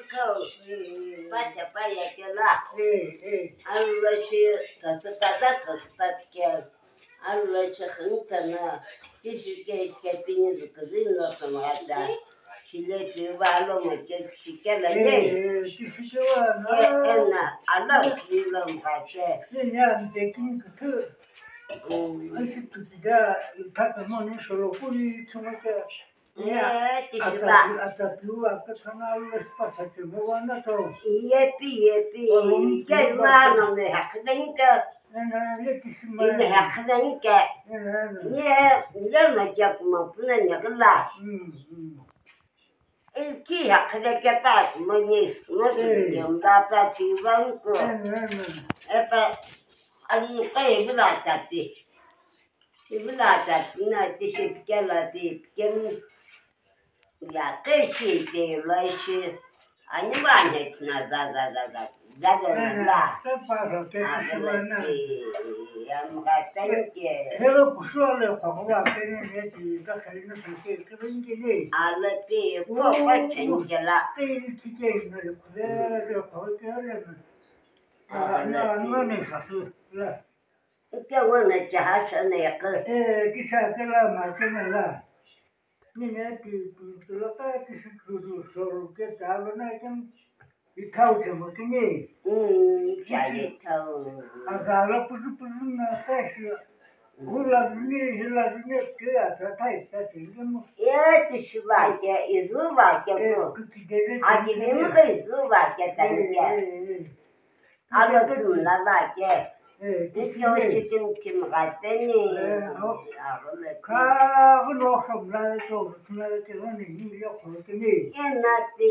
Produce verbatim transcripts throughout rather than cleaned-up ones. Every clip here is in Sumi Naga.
Kau, pacha paya kela. Alu shi tasipata tasipatike. Alu shi khintana. Tishi ke ke pini zikizin lo tamata. Chile piwa lo mo ke shikela ne. Ena, ala pilo mo ke. Ashi tukida, tata moni sholo kuli tsumake. Ee, tishiba. Atapiwa, atapiwa, pasa timo wana to. Yepi, yepi. Kema no ne hakdani ka. Ena, le tishima. Ne hakdani ka. Ena, ena. Ne, ne ma kya kuma kuna ne kala. Mm, mm. Ilki hakdani ka pa kuma ne, kuma ne mba pa tiwanko. Ena, ena. Epa, ali kai bila tati. Ivila tatina tishi pikela ti pikemi. Ya keshi te loishi. Ani wa ne tina za za za za. Za za za za. Te pa ro te kusuwa na. Amga thank you. Hero kusuwa le kwa kwa kene ne ti ka kali na sa ke ke ringi ne. Ala te ko ko chengela. Te ni ti ke ne le kule le kwa ke le. Ala na ne sa su. La. Ike wena chahasha na yaka. Eh, kisa kela ma kena la. Nina ti tu tu la ka kisi tu tu soro ke ta lo na kem. Ithau che mo kini. Mm, cha ithau. Aga la puzu puzu na ka shi. Hula ni hila ni ke ata ta ita ti mo. Ya ti shiba ke izu ba ke ko. Adi ni mo izu ba ke ta ke. Alo tsumla va ke. Ipyo chicken kim gha peni. Ena pi.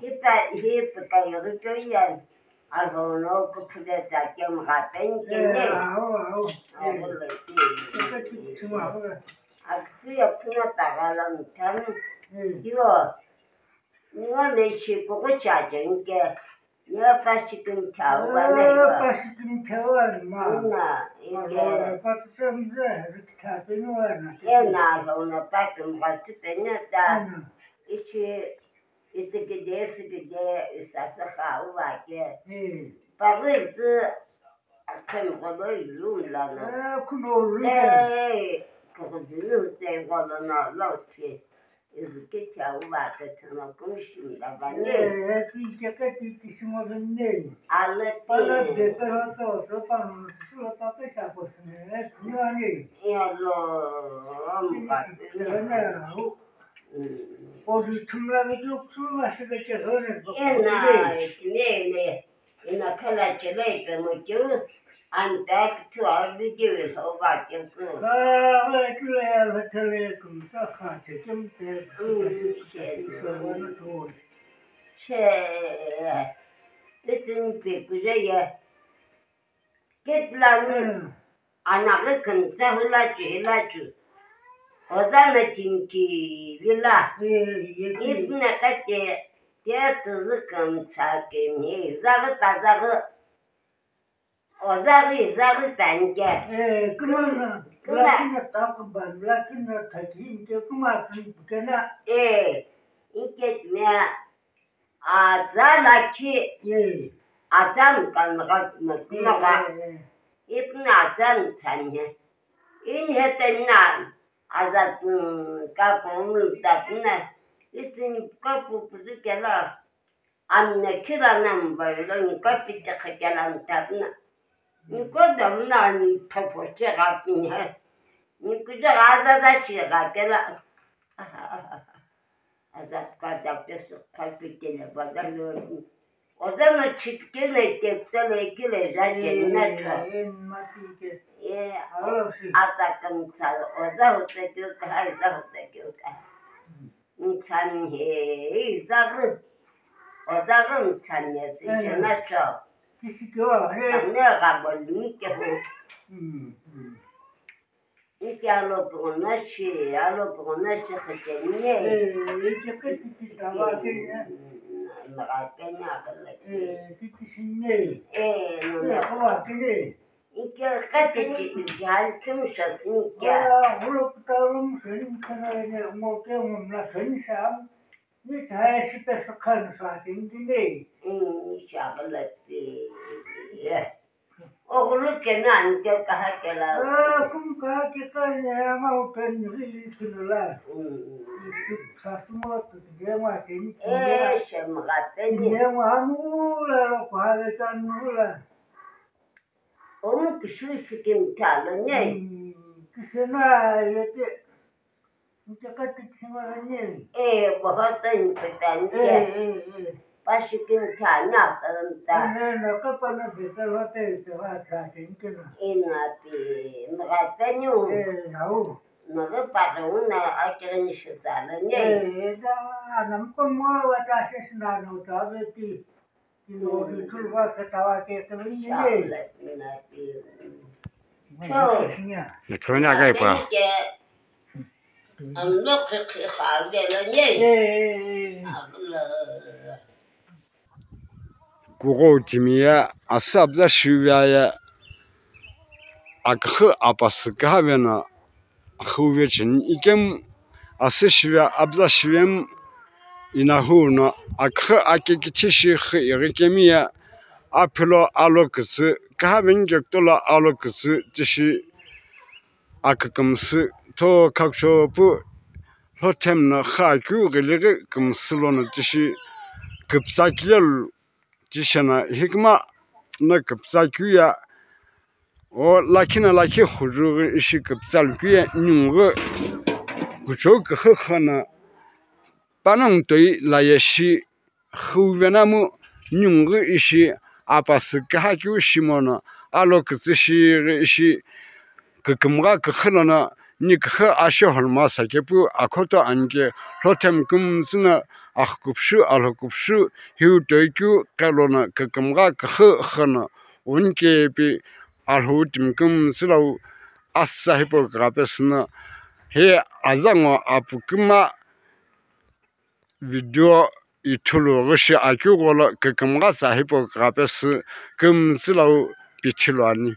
Hipa hipa ka yori kyo yan. Alo no kuphule ta kim gha peni kene. Alo le ki. Akhuya phuna ta gha la mthan. Yo. Niwa ne shi kuku cha jeng ke, niwa pa shi kin cha wa ne yo. Pa shi kin cha wa ma. Na, ike. Pa tu tem ze, rik cha pe ni wa na. Ye na lo na pa tum pa ti pe ne ta. Ichi, iti ki de, si ki de, isa sa kha wa ke. Pa ri zi, a ken ko lo ilu la na. Eh, kuno lu. Eh, ko ko dilu te ko lo na lo che. Izuke cha uva te thana kumshim la bane. Eh, ti ke ke ti ti shimo bane. Ale pala de pe la to to pa no su la pa pe sa ko sne. Eh, ni ani. Ya lo, am ka. Ti ti ne. O ju thumla de ju su la se de ke ho ne. Ena, ne, ne. Ina khala chele pe mo keu, and back to our video lo va keu ku. Ka va chele ya la chele kum ta kha che kem te. Mm, che. Che. Itin pe ku je ye. Ketlam. Anaghi kümtsa hulachu hilachu. Ozana tinki vila. Ipuna kate, te tüzü kümtsa kemi, zaghi pazaghi. Ozaghi, zaghi tanke. Kümana, lakina takban, lakina takinke, küma tünkena. Eh, inke tmea. Aza lakhi, aza mkana gha tmekuma gha. Ipuna aza mtsanye. Inhe tena aza tun ka komu tatuna. Itin ka pupuzu kela. Amna kira na mbailo ni ka pite khakela mtatuna. Ni ko damuna ni thopo che gha tun he. Ni kuja gha aza za chi gha kela. Aza ka da pesu ka pitele bada lo. Oza no chitke le te tele kile ja ke na cha. Eh, ma ti ke. Eh, alo shi. Ata kan cha oza hote ke ka, oza hote ke ka. Ntsan he, eh, za gu. Oza gu ntsan he si je na cha. Ti shi ke wa, eh. Ane ga bol ni ke ho. Ike alo püghüno shi, alo püghüno shi xükeni. Ee, ike khe titi tava kenya. Mgha kenya khala. Ee, titi shinne. Ee, no. Ee, khawa kene. Ike khe titi ike hali kümsha sinike. Aa, hulo kutalo msheni mkana ene, ngoke ngomla sheni sham. Ni thaye shipesü khanu sa tini tini. Mm, ni shagala pi. Oghulu kemi ani ke kaha kela. Ah, kum kaha ke kani ama u pen ni ri tulu la. Mm. Sasumo tu de ma tini. Eh, shemga tini. Ni ma amula lo kwa le tan mula. Omu kishu shu kimtha lo nye. Mm, kishena yete. Nte kati kishima lo nye. Eh, bohota ni kata nte. Eh, eh, eh. Pashu kimtha na kanta. Eh, na kapa na beta lo te te va tha kinkina. Ina pi mga tanyu. Eh, hau. Mga paruna akirin shitsa lo nye. Eh, da, anam ko mo wa ta shishna no ta beti. Ithoni akaipa. Kughou timi ye asü abza shive ye aküxü apasü kühave no xüve cheni ikemu asü shive abza shivemu inahu no aküxü akekithishi xü ighi kemi ye aphilo alo kütsü kühave nike kutolo alo kütsü tishi akükümsü tho khakucho pu lhothemu no xü akeu ghili ghi kümsü lono tishi küpütsa kilelu tishena hikima no küpütsa keu ye o lakhi no lakhi xuzughi ishi küpütsa lukeu ye ningu ghi kuchou küxü xü no panongu toi la ye shi xüve namu ningu ghi ishi apasü küha keu shimono alo kütsü shi ghi ishi kükümgha küxü lono ni küxü ashi holma sakepu akhoto anike lhothemu kümtsü no axüküpüsü alhoküpüsü hiu toikeu qelono kükümgha küxü xü no onike pi alhou timi kümtsü lau asü hipau kügha pesü no hi azango apu küma video ithulu ghi shi akeu gholo kükümgha tsa hipau kügha pesü kümtsü lau pithi lo ani.